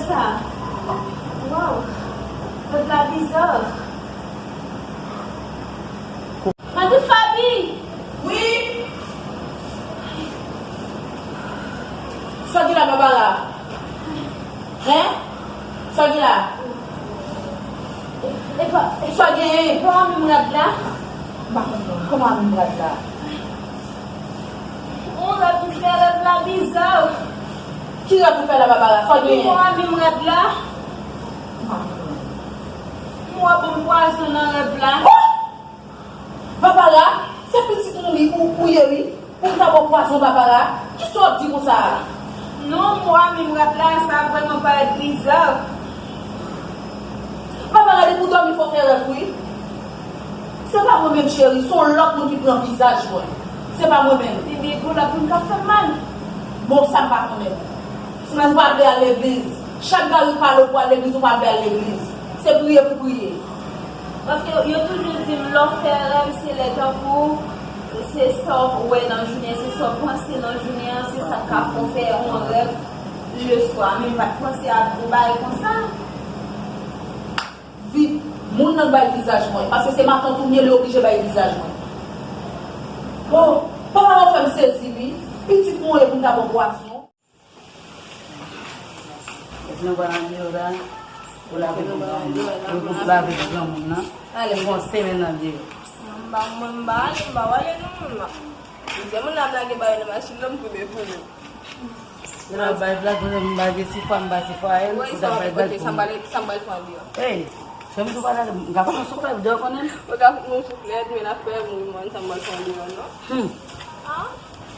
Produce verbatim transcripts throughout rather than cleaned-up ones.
Sa. Waw. Rèv la biza. Matant Faby! Wi! Sa gen la, Babara? Hen? Sa gen la? E pa, sa genyen? E pa Ami Mourad la? M pa konprann. Kòman Ami Mourad la? On rèv m fè, rèv la biza. Ki rèv ou fè la, Babara? Sa genyen? Epi Ami Mourad la? M pa konprann. M wè bon pwazon nan rèv la. Oh! Babara, se pitit nou li ou, ou ye wi. Pou m ta ba w pwazon, Babara. Kisa w ap di konsa a? Non, mwa menm rad la, sa vrèman parèt biza. Babara, depi w dòmi fò w fè rèv wi. Se pa mwen menm cheri, se yon lòt moun ki pran vizaj mwen. Se pa mwen menm. Ebyen, gon lòt moun k ap fè m mal. Bon, sa m pa konnen. Si w pa vle al legliz, chak gari w pale w pou al legliz, ou pa vle al legliz. Se priye pou priye. Paske yo toujou di m, lè w fè rèv, se lè tankou, se sa w wè nan jounen, se sa w panse nan jounen an, se sa k ka fè w fè yon rèv leswa. Men m pa t panse a gwo bagay konsa. Vi-, moun nan bay vizaj mwen, paske se matant ou m ye, li oblije bay vizaj mwen. Bon, papa w fè m sezi wi. Pitit mwen ye pou m ta ba w pwason. Epi nou pral nan biwo la, pou lave pou granmoun nan. Pou lave pou granmoun nan. Ale, fè yon semèn nan biwo. Mwen m pa, mwen m pa ale, m pa prale non, mwen la. Misye moun nan ap lage bagay nan machin nan, m tou dekoule. Lè m ap bay blag, mwen m pa gen sifwa, m pa sifwa el, ou t ap bay blag pou mwen. Sa m pral, sa m pral fè andeyo. Ey, sè m tou pa lage, m ka pran souflèt, ou konnen. Ou ka fout mwen souflèt, men n ap fè moun, mwen, sa m pral fè andeyo, non. Hmm.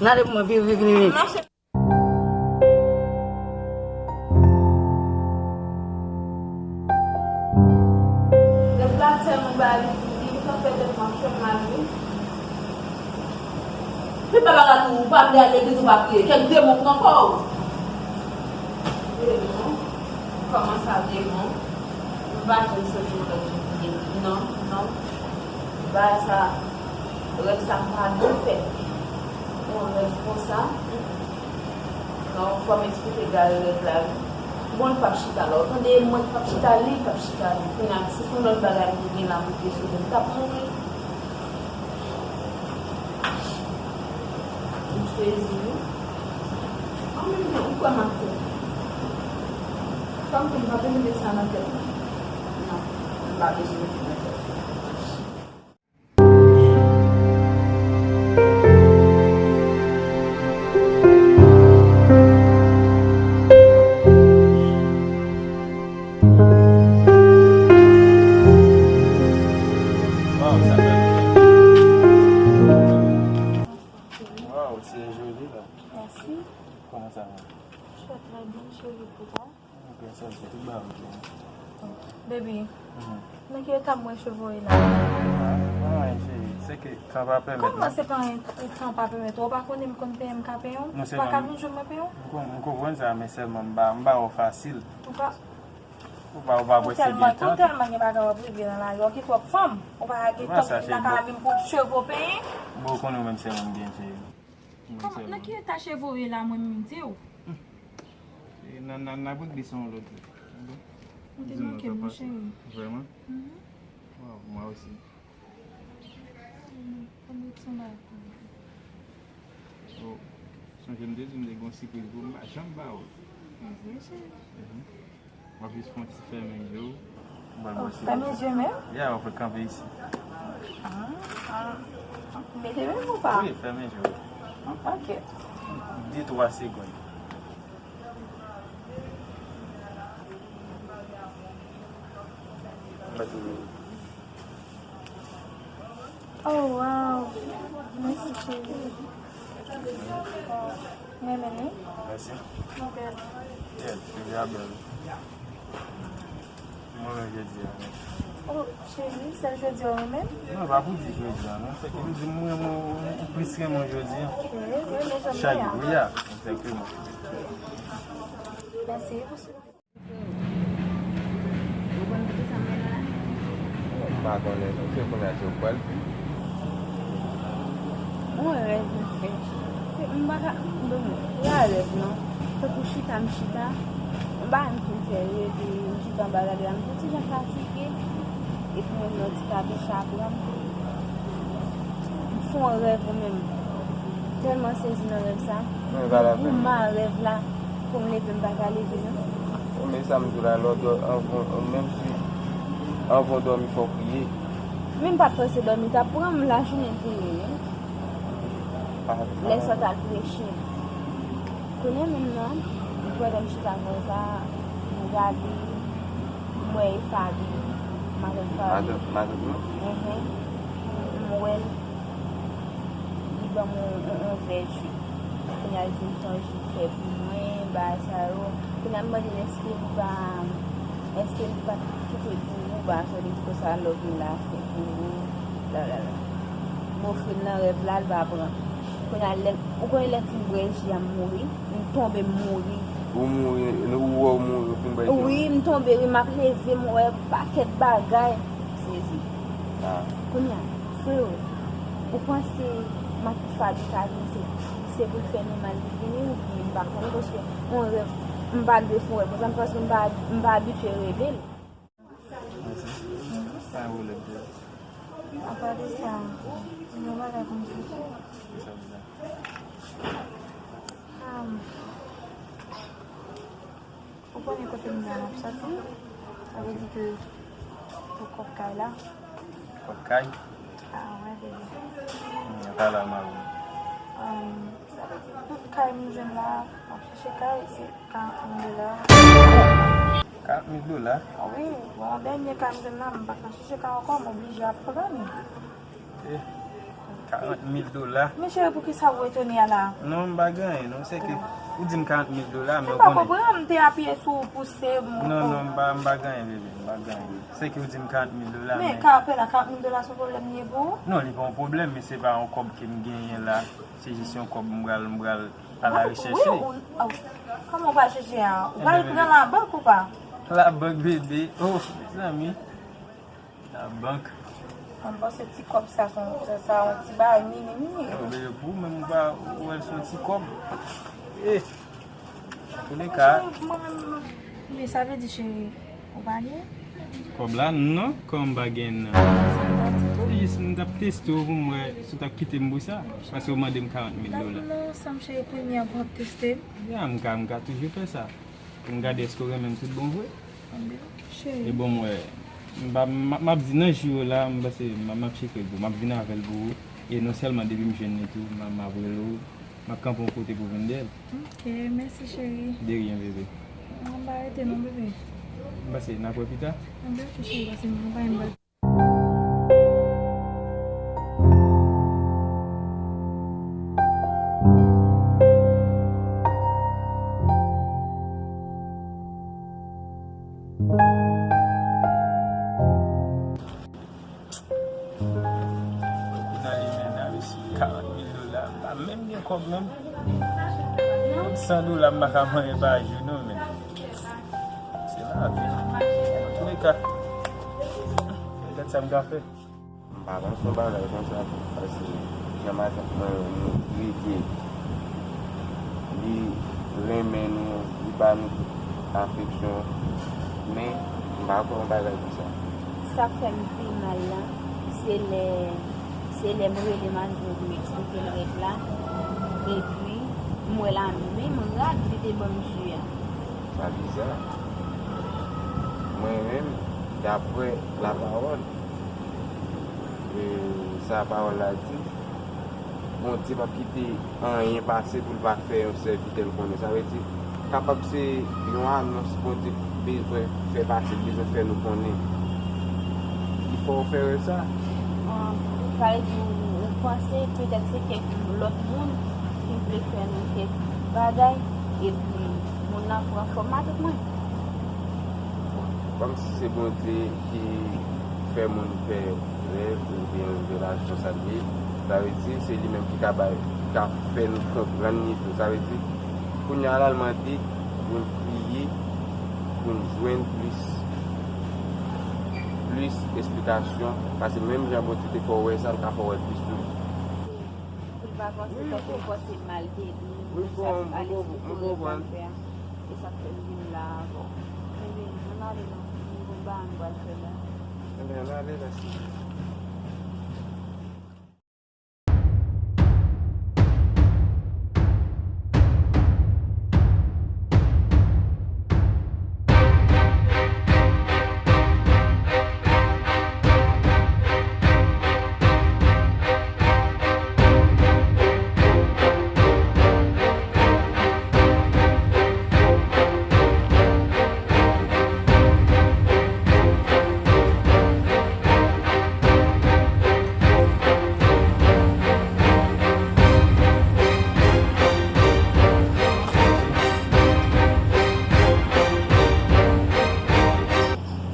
N ale pou mwen, vini, vini, vini. Rèv la tèlman ba li pou li, li kontan fè tèt mwen fè m mal wi. Men Babara tou, ou pa vle al legliz, ou pa priye. Kèk demon pran kò w. Demon? Kòman sa demon? M pa janm santi yon lòt jan ki demon. Non, non. Bagay sa, rèv sa m pa dwe fè. Yon rèv konsa. Non, fò m eksplike gari rèv la wi. Bon, li p ap chita la. Ou tande, mwen k p ap chita, li p ap chita non. Kounye a, si se yon lòt bagay m te gen la pou te sou li, m t ap mouri. M sezi wi. An menm tan, ou kwè m ap fè? Fanm tou, m pa te mete sa nan tèt mwen. Non, m pa bezwen mete nan tèt mwen. Waw, sa bèl. Waw, se joli la. Mèsi. Kòman sa va? Je vais très bien, chérie, pour toi. Baby, nan ki eta m wè cheve w ye la? Ah, non, cheri, se ke tan pa pèmèt. Kòman se pa anyen, tan pa pèmèt? Ou pa konnen m konn penyen m ka penyen w? Ou pa ka vin jwenn mwen penyen w? M konprann sa, men sèlman m ba, m ba w fasil. Ou pa, ou pa, ou pa wè se gen tan. Ou tèlman gen bagay w ap regle nan lari, ou gen twòp fanm. Ou pa gen twòp fi nan ka vin pou cheve w penyen. Bon, ou konnen ou menm sèlman m gen, cheri. Kòman, nan ki eta cheve w ye la, mwen menm di w? E, n a, n a, n a regle sa yon lòt jou. Ou te manke m, wi, cheri. Vrèman? Mhm. Waw, mwen osi. Mwen, mwen met yon bagay pou ou. Oh, sonje m te di w m te gen yon sipriz pou ou, m pa janm ba ou l. Mèsi, cheri. Mhm. W ap jis fè yon ti fèmen je w. Ou fèmen je menm? Ya, w ap kanpe isi. Ah, ah. Mete menm ou pa? Wi, fèmen je w. Ok. De, twa segonn. Mèt ou. Oh, wow. Mèsi, cheri. Mwen renmen li. Mèsi. Li bèl. Yeah, cheve a bèl. Mwen renmen jodi a, men. Oh, cheri, sèl jodi a ou renmen? Non, pa pou di jodi a, non. Se ke m di m renmen w, ou plis renmen w jodi a. Wi, wi, men janm ye a. Chak jou, ya, egzakteman. Mèsi pou sou. Ou konn ki sa m gen la? M pa konnen non, se kounye a se ou k pral di. Yon rèv m fè. Se, m pa ka, m pa ka rèv non. Tankou chita m chita, Yon bagay m fin fè reve, m chita anba radyo a, m te yon ti jan fatige. Epi mwen nan ti kabicha pran m. M fè yon rèv ou menm. Tèlman sezi nan rèv sa. Mwen pa la peine. Goumen rèv la, pou m leve, m pa ka leve non. Ou men sa m di w la, lè w dò-, anvan, menm si anvan w dòmi, fò w priye. Men m pa t panse dòmi t ap pran m lajounen m priye wi. Lè sa w t al preche. Kounye a menm nan, pandan m chita konsa, m gade, m wè e Fabi, matant Fabi. Matant, matant mwen? Enhen. M wè l, li ban m yon, yon, yon vè ji. Kounye a l di m se yon ji l fè pou mwen, bagay sa yo. Kounye a m mande l èske li pa, èske li pa t kite pou ou, bagay sa yo, li di konsa love me la fè pou ou, bla bla bla. M ofri l nan rèv la, l pa pran. Kounye a lè, ou konnen lè m fin bwè ji a, m mouri, m tonbe, m mouri. Ou mouri, ou wè ou mouri, ou fin bwè ji a? Wi, m tonbe, wi, m ap leve, m wè pakèt bagay. Sezi. Ah. Kounye a, freo, ou panse matant Fabi ka vin se, se pou l fè nou mal li vini oubyen m pa konnen paske yon rèv, m pa dwe fè yon rèv konsa paske m pa, m pa abitye reve l. Mèsi. Pa yon pwoblèm, freo. Apa de sa, yon bagay pou m di w. Kisa w di la? Ah. Ou konnen kote m nan ap soti? Sa vle di ke pou kòb kay la. Kòb kay? Ah, wè, bebe. Hmm, pa la, mari. Um, sa vle di tout kay m jwenn la, m ap chèche kay, se karant mil dola. Karant mil dola? Ah, wi, bon, dènye kay m jwenn la, m pa ka chèche kay ankò, m oblije ap pran. Eh, karant mil dola. Men cheri, poukisa ou etone a la? Non, m pa gen anyen, non. Se ke ou di m karant mil dola, men ou konnen. M pa konprann, m te apiye sou ou pouse m. Non, non, m pa, m pa gen anyen, bebe, m pa gen anyen. Se ke ou di m karant mil dola, men. Men ka, apre la, karant mil dola se yon pwoblèm li ye pou ou? Non, li pa yon pwoblèm, men se pa yon kòb ke m genyen la. Se jis yon kòb m pral, m pral al rechèche. Wi, ou, ou, kòman ou pral chèche a? Ou pral pran labank ou pa? Labank, bebe. Oh, mezanmi. Labank. Mwen panse ti kòb sa, se yon, sa, sa yon ti bagay mini, mini. Yo bele pou ou, men ou pa, ou wè l se yon ti kòb. Eh, antouleka. Mwen menm, men sa vle di, cheri, ou pa gen? Kòb la, non, kòm m pa gen, non. Sa pa ditou. Se jis, m t ap teste w pou m wè si w t ap kite m pou sa. Paske w mande m karant mil dola. Non, sa m cheri, premye a pou w ap teste m. Ya, m ka, m ka toujou fè sa. Pou m gade èske w renmen m tout bon vre. Anben, cheri. E bon, m wè, m pa, m, m ap di nan jou yo la, m panse m, m ap tcheke l pou ou. M ap vin avè l pou ou. E non sèlman depi m jwenn li tou, m, m ap rele w, m ap kanpe yon kote pou vin dèyè l. Ok, mèsi, cheri. De rien, bebe. Mwen pa rete non, bebe. M panse n ap wè pita. Anben, ok, cheri, pase m, mwen pa renmen. Kou nan li men nan, mesye, karant mil dola, m pa menm gen kòb menm. San dola m pa ka manyen pa jou non, men. Se lavi. Antouleka, gad sa m ka fè. M pa panse yon bagay konsa tou, paske jan matant mwen rete, li renmen nou, li ba nou tout afeksyon, men m pa kwè yon bagay konsa. Sa k fè m pi mal la, se lè, se lè m rele matant mwen pou m eksplike l rèv la, epi m wè l a menm rad li te ban m ji a. Sa biza. Mwen menm, daprè lapawòl, e sa pawòl la di, Bondye p ap kite anyen pase pou l pa fè yon sèvitè l konnen. Sa vle di, kapab se yon anons Bondye bezwen fè pase, l bezwen fè nou konnen. Li fè w fè rèv sa? Ah, sa vle di, ou, ou panse petèt se kèk lòt moun ki vle fè nou kèk bagay, epi moun nan pran fòm matant mwen. Kòmsi se Bondye ki fè moun fè rèv oubyen revelasyon sa l ye, sa vle di se li menm ki ka bay, ki ka fè nou konprann li tou. Sa vle di, kounye a la l mande pou n priye, pou n jwenn plis, plis esplikasyon, paske menm jan Bondye te fè w wè sa, l ka fè w wè l plis toujou. Pou l pa panse tankou w panse mal de li, sa ki pale sou koze l pral fè a. E sa k fè m vin la avè w. Ebyen, ann ale non. M gen yon bagay m pral fè la. Ebyen, ann ale la, si.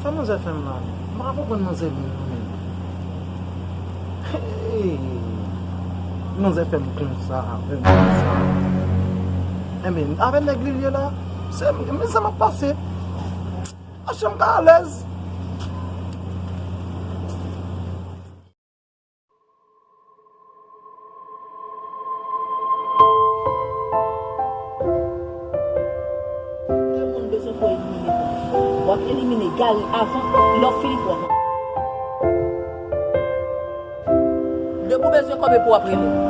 Sa manzè fè m la menm? M pa konprann manzè menm non menm. Hey! Manzè fè m konsa, fè m konsa. Enben, avè nèg li l ye la, se, men sa m ap pase. Machann m ka alèz. De moun bezwen pou elimine moun. W ap elimine Gary avan lè w fini pran moun. Depi w bezwen kòb epi w ap rele.